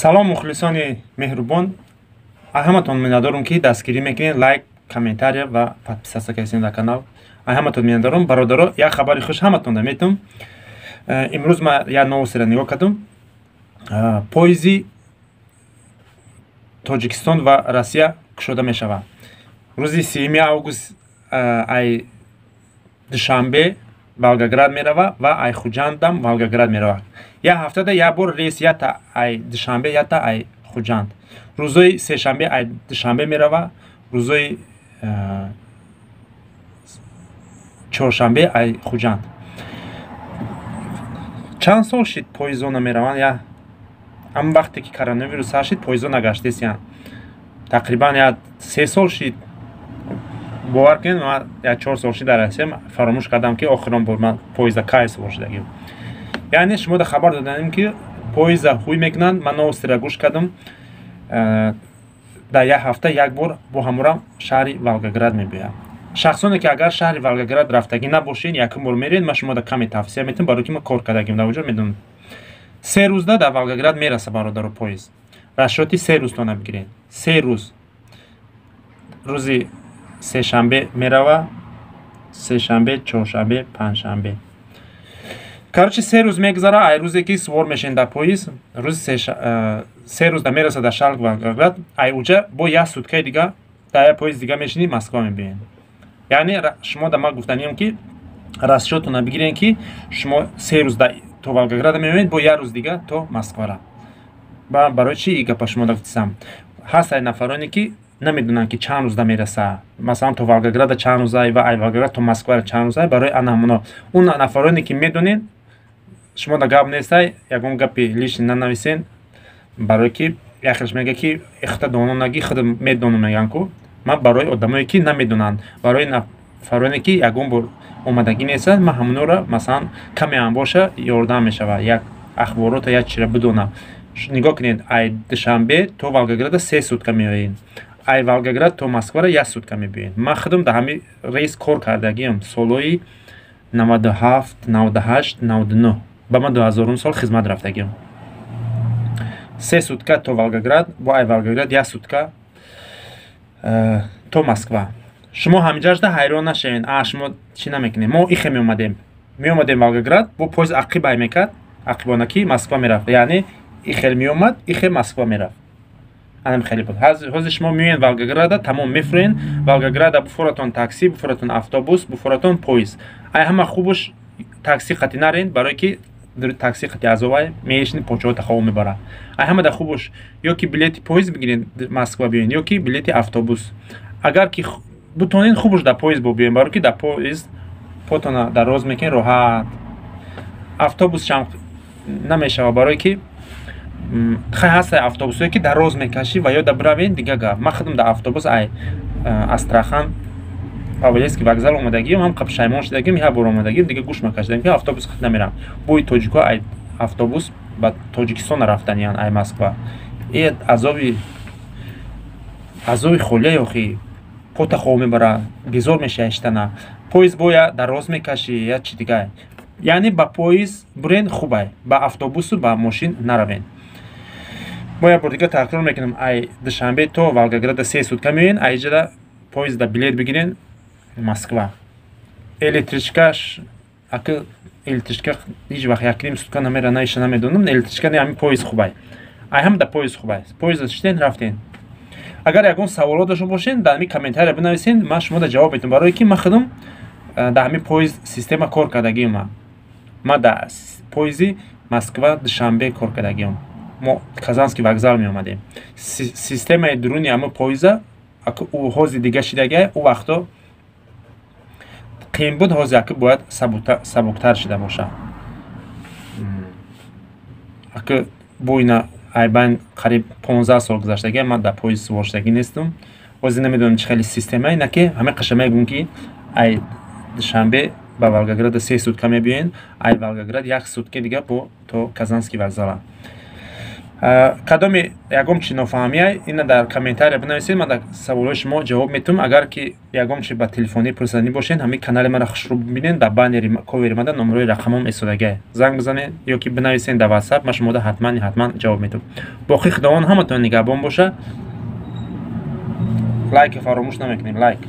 Салом, мухлисони меҳрубон, ҳаматон миннатдорум, ки дастгирӣ мекунед, лайк, комментария ва подписаться кардем дар канал. Ҳаматон миннатдорум. Бародаро, як хабари хуш ҳаматонда метум. Имрӯз ман як новостиро нигоҳ кардам. Поезди Тоҷикистон ва Россия кушода мешавад рӯзи 30 август. Ай Душанбе Волгоград мерава ва ай Хуҷандам Волгоград мерава. Як ҳафтада як бор рейс, якта ай Душанбе, якта ай Хуҷанд. Рӯзои сешанбе ай Душанбе мерава, рӯзои чоршанбе ай Хуҷанд. Чанд сол шид, поездо намераванд. Я ҳамн вақте ки коронавирус сар шид, поездо нагаштесиян. Тақрибан як 3 сол шид. Бовар кунед, ман як 4 сол шид дар Россия, фаромӯш кардам, ки охирон бор ман поезда кай сувор шудагим. Яъне шумо да хабар доданем, ки поезда ҳуй мекунанд. Ман новостира гӯш кардам, дар як ҳафта як бор бо ҳамура шаҳри Волгоград мебиёям. Шахсоне ки агар шаҳри Волгоград рафтагӣ набошед, якум бор меред, ман шумо да каме тавсия метавам, барои ки ман кор кардагим дар оҷо, медонам. 3 рӯзда дар Волгоград мераса, бародаро. Поезд расчёти 3 рӯзтона бигиред, 3 рӯз. Рӯзи сешанбе мерава, сешанбе, чоршанбе, панҷшанбе. Короче, 3 рӯз мегузара ай рӯзе ки сувор мешен дар поезд. Рӯзи 3 рӯз да мераса дар шаҳр Волгоград. Ай уҷа бо як суткаи дига дар як поезд дига мешинӣ, Москва мебиёед. Яъне шумо да ман гуфтаниям, ки расчётона бигирен, ки шумо 3 рӯз то Волгограда меоед, бо як рӯз дига то Москвара. Барои чи гапа шумо да гуфтисам? Ҳаст нафароне, ки намедонанд, ки чанд рӯзда мераса, масалан, то Волгограда чанд рӯза ва ай Волгоград то Москвара чанд рӯза. Барои ана ҳамоно, он нафароне ки медонед, шумо да гап нестай, ягон гапи лишний нанависен, барое ки яхелш мега, ки ихта доно наги, худ медонам меган ку. Ман барои одамое ки намедонанд, барои нафароне ки ягон бор омадагӣ нестанд, ман ҳамонора, масалан, камеам боша, ёрдам мешавад, як ахборота, як чира бидонам. Нигоҳ кунед, ай Душанбе то Волгограда 3 сутка меоед, ай Волгоград то Москвара як сутка мебиёед. Ман худам дар ҳамин рейс кор кардагиам солҳои 97, 98, 99, ба ман 2000-ум сол хизмат рафтагиам. 3 сутка то Волгоград, бо ай Волгоград як сутка то Москва. Шумо ҳамиҷашда ҳайрон нашавед, а шумо чӣ намекунед? Мо ихе меомадем Волгоград, бо поезд ақиб ай мекард, ақибонаки Москва мерафт. Яъне ихел меомад, ихе Москва мерафт, анам хеле буд. Ҳозир шумо меоед Волгограда, тамом, мефурен Волгограда, буфуратон такси, буфуратон автобус, буфуратон поезд. Ай ҳама хубуш такси қати нарен, барое ки такси қати азовай меешни, почаҳо тахов мебарад. Ай ҳамада хубуш ё ки билети поезд бигиред, Москва биёен, ё ки билети автобус. Агар ки бутонед, хубуш дар поезд бо биёен, барое ки дар поезд потона дароз мекунед, роҳат. Автобусшам намешава, барое ки хай ҳаста автобусое ки дароз мекашӣ ва ё да биравен, дига гап. Ман худам дар автобус ай Астрахан Павелецкий вокзал омадагиам, ҳам пушаймон шудагим, як бор омадагим, дига гӯш макашидам, ки автобус хат намерам. Бои тоҷико ай автобус ба Тоҷикистон рафтаниян ай Москва. Э, азоби, азоби холия, охи пота хоб мебара, безор мешава иштана. Поезд боя дароз мекашӣ, я чи дига. Яъне ба поезд бурен хубай, ба автобусу ба мошин наравен. Бо як бор дига такрор мекунам: ай Душанбе то Волгограда 3 сутка меоен, айҷада поезда билет бигирен, Москва. Электричкаш, ака, электричка ҳеҷ вақт якним сутка намера, наиша намедонам. Электричка не, ҳамин поезд хубай, ай ҳам да поезд хубай. Поезда шитен, рафтен. Агар ягон саволо дошта бошен, дар ҳамин комментария бинависен, ман шумода ҷавоб метавам, барое ки ман худам дар ҳамин поезд система кор кардагиам. Ман дар поезди Москва Душанбе кор кардагиам. Мо Казанский вокзал меомадем. Системаи дуруни ҳама поеза ӯ ҳози дига шидагай, ӯ вақто қиин буд, ҳозир ака бояд сабуктар шида боша. Ака, бо ина айбайн қариб 15 сол гузаштага, ман дар поезд сувор шудагӣ нестам. Ҳозир намедонам, чӣ хеле система ина, ки ҳамин қаша мегӯм, ки ай Душанбе ба Волгограда 3 сутка мебиёен, ай Волгоград як сутка дига бо то Казанский вокзала. Кадоми ягон чи нофаҳмия, ина дар комментария бинависед, ман дар саволҳои шумо ҷавоб метавам. Агар ки ягон чи ба телефонӣ пурсанӣ бошед, ҳамин канали мара хушрӯ бибинед, дар баннери ковери мада номерои рақамом истодагиа. Занг бизанед ё ки бинависед дар WhatsApp, ман шумода ҳатман ҳатман ҷавоб метавам. Боқӣ Худованд ҳаматон нигаҳбон боша. Лайк фаромӯш намекунем, лайк.